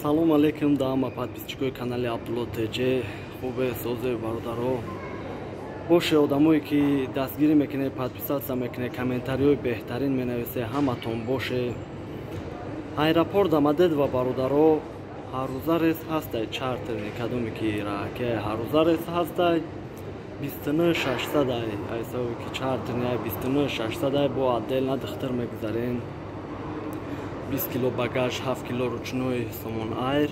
Салом алейкум да ҳама подписчикои канали Абдулло ТЖ. Хубе, созе, бародаро? Боше, одамое ки дастгирӣ мекунед, подписаться мекунед, комментариҳои беҳтарин менависе, ҳаматон боше. Аэропорт Домодедово, бародаро, ҳаррӯза рейс ҳастай, чартерни кадоме ки раке, ҳаррӯза рейс ҳастай 29 600 ай, айсаве ки чартерни ай 29 600 ай, бо отдельно духтар мегузарен, 20 кило багаж, 7 кило ручной Сомон Айр.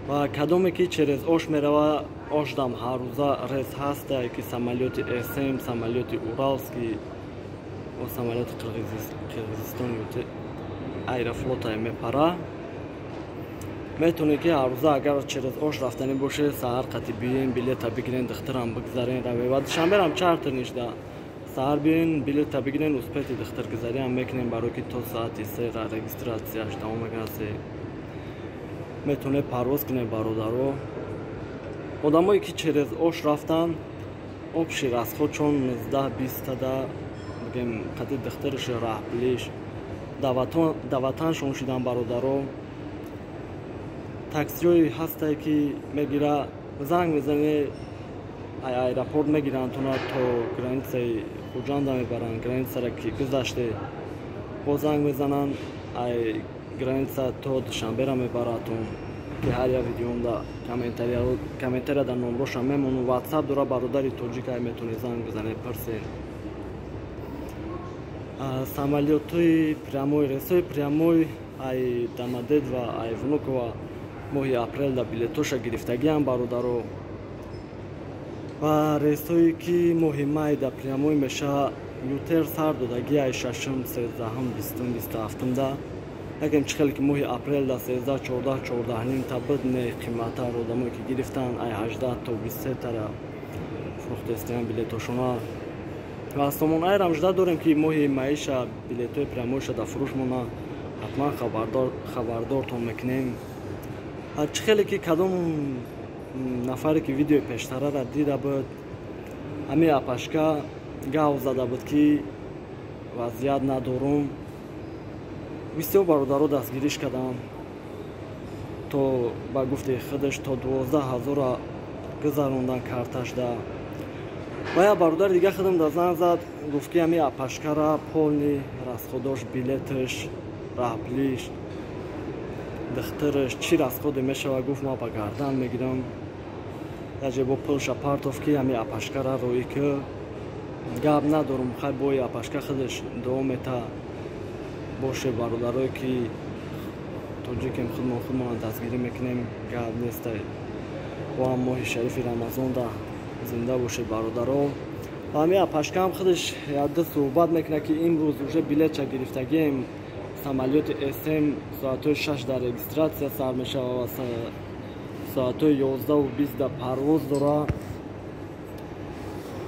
Ва кадоме ки через Ош мерава, Ошдам ҳаррӯза рейс ҳастай, ки самолёти СМ, самолёти Уральский ва самолёти Қирғизистон, Аэрофлотай мепара. Метавонед ки ҳаррӯза, агар через Ош рафтанӣ боше, саҳар қати биёен, билета бигирен, духтарам бигзарен, раве. Ва Душанберам чартер нишда, саҳар биёен, билета бигирен, успети духтаргузариам мекунем, барое ки то соати 3 регистрацияш тамом мекунад, 3 метавонед парвоз кунед, бародаро. Одамое ки через Ош рафтан, общий расходшон 19-20тада бигем, қати духтараш, раҳпулиш даватаншон шидан, бародаро. Таксиҳое ҳастае ки мегира, занг мезане, аэропорт мегиранд туна, то границаи Хуҷанда мебаранд. Границара ки гузаште, бо занг мезананд, ай граница то Душанбера мебаратон, ки ҳар як видеомда комментария дар номроша мемону, Ватсап дора бародари тоҷик, ай метавонед занг бизанед, пурсед. Самолётҳои прямой, рейсҳои прямой ай Домодедово, ай Внуково моҳи апрелда билетоша гирифтагиам, бародаро. Ва рейсҳое ки моҳи майда прямой меша, ЮТэйр сар додагӣ ай шашум, 13-ум, 20-ум, 27-умда. Лекин чӣ хеле ки моҳи апрелда 13, 14, 14.5 та буд, не қиматтар. Одамое ки гирифтанд, ай 18 то 23 тара фурӯхтестиян билетошона. Ва Сомон Айрам жда дорем, ки моҳи маиша билетҳои прямойша дар фурӯш мона, ҳатман хабардортон мекунем. Чӣ хеле ки кадом нафаре ки видеои пештарара дида буд, ҳамин апашка гав зада буд, ки вазъият надорум. Бисёр бародаро дастгириш кардам, то ба гуфти худаш то 12 000-а гузарондан карташда. Ва як бародари дига худам да занг зад, гуфт, ки ҳамин апашкара полный расходош, билеташ, раҳпулиш, духтараш, чӣ расходе мешава, гуфт, ман ба гардан мегирам. Яже бо пулша партов, ки ҳамин апашкара роӣ ки гап надорум. Хай, бои апашка худаш дуо мета боше. Бародарое ки тоҷикем, худмон худмона дастгирӣ мекунем, гап нестай. Бо ҳам моҳи шарифи Рамазонда зинда боше, бародаро. Ва ҳамин апашкаам худаш якду суҳбат мекунад, ки имрӯз уже билетша гирифтагием, самолёти СМ соатҳои 6 дар регистрация сар мешавад ва соатҳои 11:20 дар парвоз дора.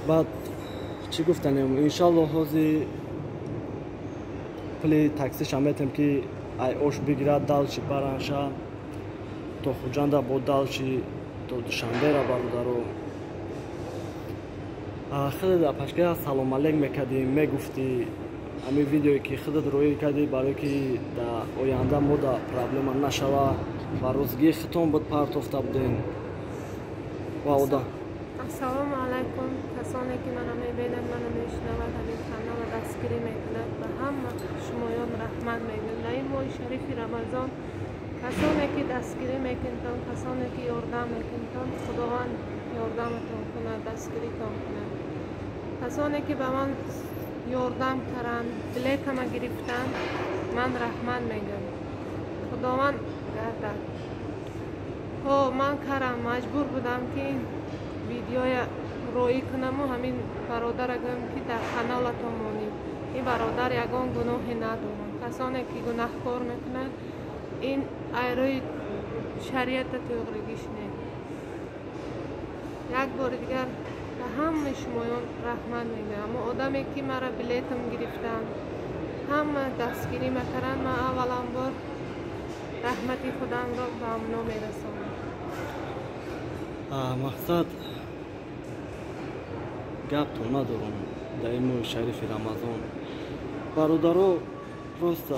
Баъд чӣ гуфтанем? Иншалло, ҳозир пули таксиша метем, ки ай Ош бигирад, дальше баранша то Хуҷанда, бо дальше то Душанбера, бародаро. Хеле апашка салом алейк мекардӣ, мегуфтӣ, ҳамин видеое ки худат роӣ кардӣ, барое ки дар оянда мо да проблема нашава, ва рӯзгии хитон буд, партофта будем ва ода. Ассалому алайкум, касоне ки мана мебинад, мана мешунавад, ҳамин каналро дастгирӣ мекунад, ба ҳама шумоён раҳмат мегӯям. Дар ин моҳи шарифи Рамазон касоне ки дастгирӣ мекунедтон, касоне ки ёрдам мекунедтон, Худованд ёрдаматон кунад, дастгиритон кунад. Касоне ки ба ман ёрдам карданд, билетама гирифтанд, ман раҳмат мегӯям, Худованд гардад. Ҳо, ман карам, маҷбур будам, ки видеоя роӣ кунаму ҳамин бародара гӯям, ки дар каналатон монед. Ин бародар ягон гуноҳе надорад. Касоне ки гунаҳкор мекунад, ин айрӯи шариата туғригиш не. Як бори дигар ба ҳамаи шумоён раҳмат мегӯям. Аммо одаме ки мара билетам гирифтанд, ҳама дастгирӣ макарданд, ман авваланбор раҳмати худамро ба амно мерасонам. Мақсад, гаптон надорам. Дар ин моҳи шарифи Рамазон, бародаро, просто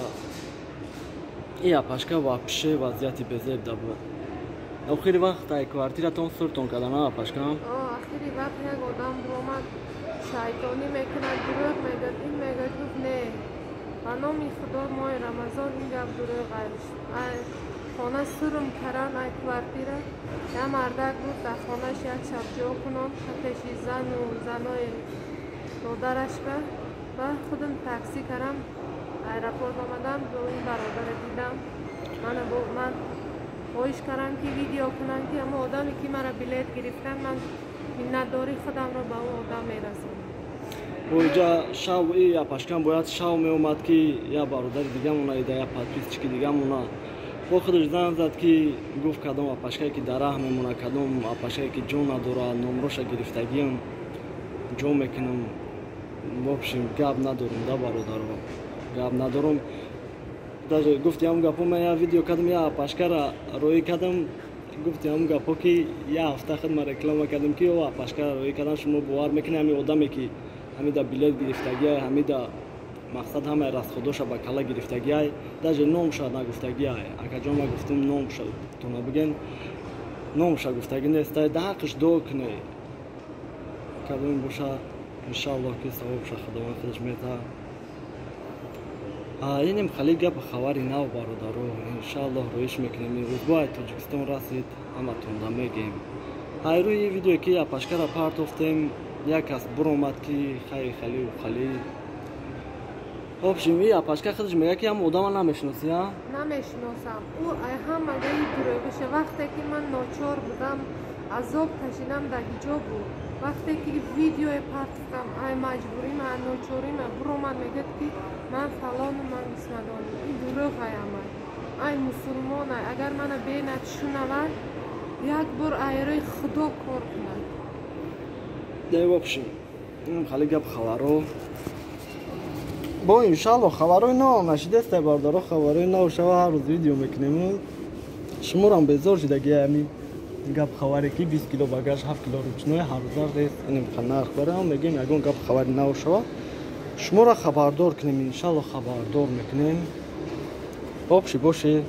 И апашка вообще вазъияти безеб да буд. Охири вақт ай квартиратон суртон карда, на, апашка? Охири вақт як одам буромад, шайтонӣ мекунад, дурӯғ мегӯяд, ин мегӯяд, гуфт не. Ба номи Худо, моҳи Рамазон, ин гап дурӯғ. Ай хона сурм каран, ай квартира. Я мардак буд, дар хонаш як шаб ҷо кунон, пеши зану занои додараш ба худам такси карам, аэропорт омадам, бо ин бародаре дидам. Ман хоҳиш кардам, ки видео кунам, ки ҳама одаме, ки мара билет гирифтан, ман миннатдории худамро ба ӯ одам мерасонам. Оиҷа шав и апашкан бояд шав меомад, ки я бародари дигамона ида, я подписчики дигамона бо худаш занг зад, ки гуфт, кадом апашкае ки дар раҳ мемонад, кадом апашкае ки ҷо надорад, номроша гирифтагиам, ҷо мекунам. В общем, гап надорум да, бародаро, гап надорум. Даже гуфти ҳамн гапо, ман я видео кардам, я апашкара роӣ кардам. Гуфти ҳамн гапо, ки я ҳафта худ ман реклама кардам, ки о апашкара роӣ кардам. Шумо бовар мекунед, ҳамин одаме, ки ҳамида билет гирифтагиай, ҳамида мақсад ҳамаи расходоша ба кала гирифтагиай, даже номша нагуфтагиай. Акаҷон, ма гуфтум, номша тона биген, номша гуфтагӣ нестай, да ҳаққиш дуо куне. Кадоме боша, иншааллоҳ, ки савобша Худованд худаш метаҳад. Инем хали гап хабари нав, бародаро. Иншааллоҳ, роиш мекунем. Имрӯз бояд Тоҷикистон расид, ҳаматонда мегем. Ҳайрӯи видеое, ки апашкара партофтем, як кас буромад, ки хайри халиу хали. В общем, и апашка худаш мега, ки ҳам одама намешиносӣ, а? Намешиносам. Ӯ ай ҳамагаи дурӯғиша. Вақте ки ман ночор будам, азоб кашидам, дар ҳиҷоб буд. Вақте ки видеое партофтам, ай маҷбурима, ай ночорима, буромад, мегӯяд, ки ман фалону, ман бисмадонам. Ин дурӯғ ай ҳама. Ай мусулмон ай, агар мана бенад, шунавад, як бор айрӯи Худо кор кунад. В общем, хали гап хабаро. Бо иншалло, хабарои нав нашидестай, бародаро. Хабарои нав шава, ҳар рӯз видео мекунем. Шуморам безор шидаги ами гап хабаре, ки 20 кило багаж, 7 кило ручной, ҳаррӯза рейс, инем нарх барам мегем. Ягон гап хабари нав шава, шуморо хабардор кунем, иншалло, хабардор мекунем. Общий бошед.